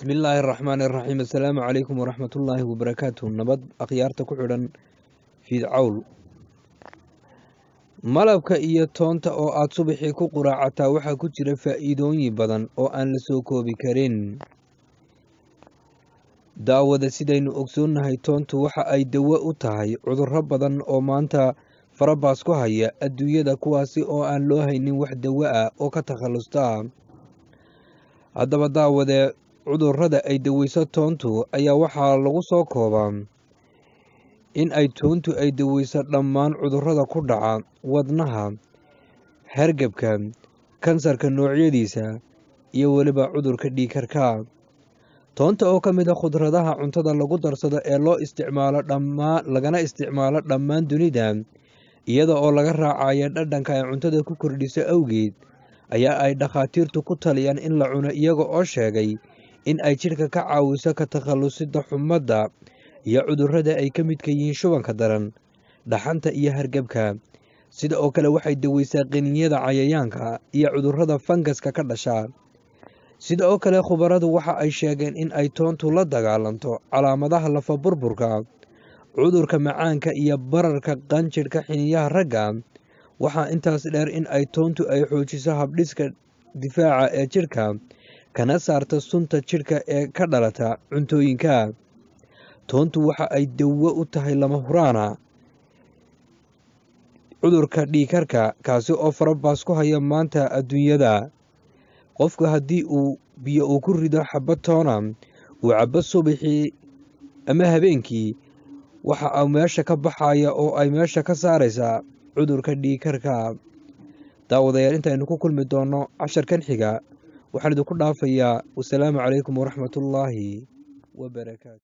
Bismillaahi raxmaani raxiim. Assalaamu calaykum waraxmatullaahi wabarakaatu. Nabad akhyaarta ku xidhan Fiidcawl. Malabka iyo toonta oo aad subaxii ku quraacataa waxaa ku jira faa'iidooyin badan oo aan la soo koobi karin. Daawada, sidaynu ogsoonnahay, toontu waxa ay dawo u tahay cudurro badan oo maanta farabaas ku haya adduunyada, kuwaasi oo aan loo haynin wax dawo ah oo ka takhallusta. Haddaba daawade, cudurrada ay daweyso toontu ayaa waxaa lagu soo koobaa in ay toontu ay daweyso dhammaan cudurrada ku dhaca wadnaha, hargebka, kansarka noocyadiisa iyo weliba cudurka dhiigkarka. Toonta oo ka mid a khudradaha cuntada lagu darsado ee loo isticmaalo dhammaan lagana isticmaalo dhammaan dunida, iyada oo laga raacayo dhadhanka ay cuntada ku kordhiso awgeed, ayaa ay dhakhaatiirtu ku taliyaan in la cuno, iyaga oo sheegay in ay jidhka ka caawiso ka takhallusida xumadda iyo cudurrada ay ka midka yihiin shubanka daran, dhaxanta iyo hargebka. Sida oo kale waxay daweysaa qaniinyada cayayaanka iyo cudurrada fangaska ka dhasha. Sida oo kale khubaradu waxa ay sheegeen in ay toontu la dagaalanto calaamadaha lafa burburka, cudurka macaanka iyo bararka qanjidhka xiniinyaha ragga. Waxaa intaas dheer in ay toontu ay xoojiso habdhiska difaaca ee jidhka, kana saarta sunta jidhka ee ka dhalata cuntooyinka. Toontu waxa ay dawo u tahay lama huraana cudurka dhiigkarka, kaasi oo farabaas ku haya maanta adduunyada. Qofku haddii uu biyo uu ku rido xabad toona uu cabbo subaxii ama habeenkii, waxa uu meesha ka baxaya oo ay meesha ka saaraysaa cudurka dhiigkarka. Daawadayaal, intaynu ku kulmi doonno casharkan xiga, waxaan idinku dhaafayaa wasalaamu calaykum waraxmatullaahi wabarakaatu.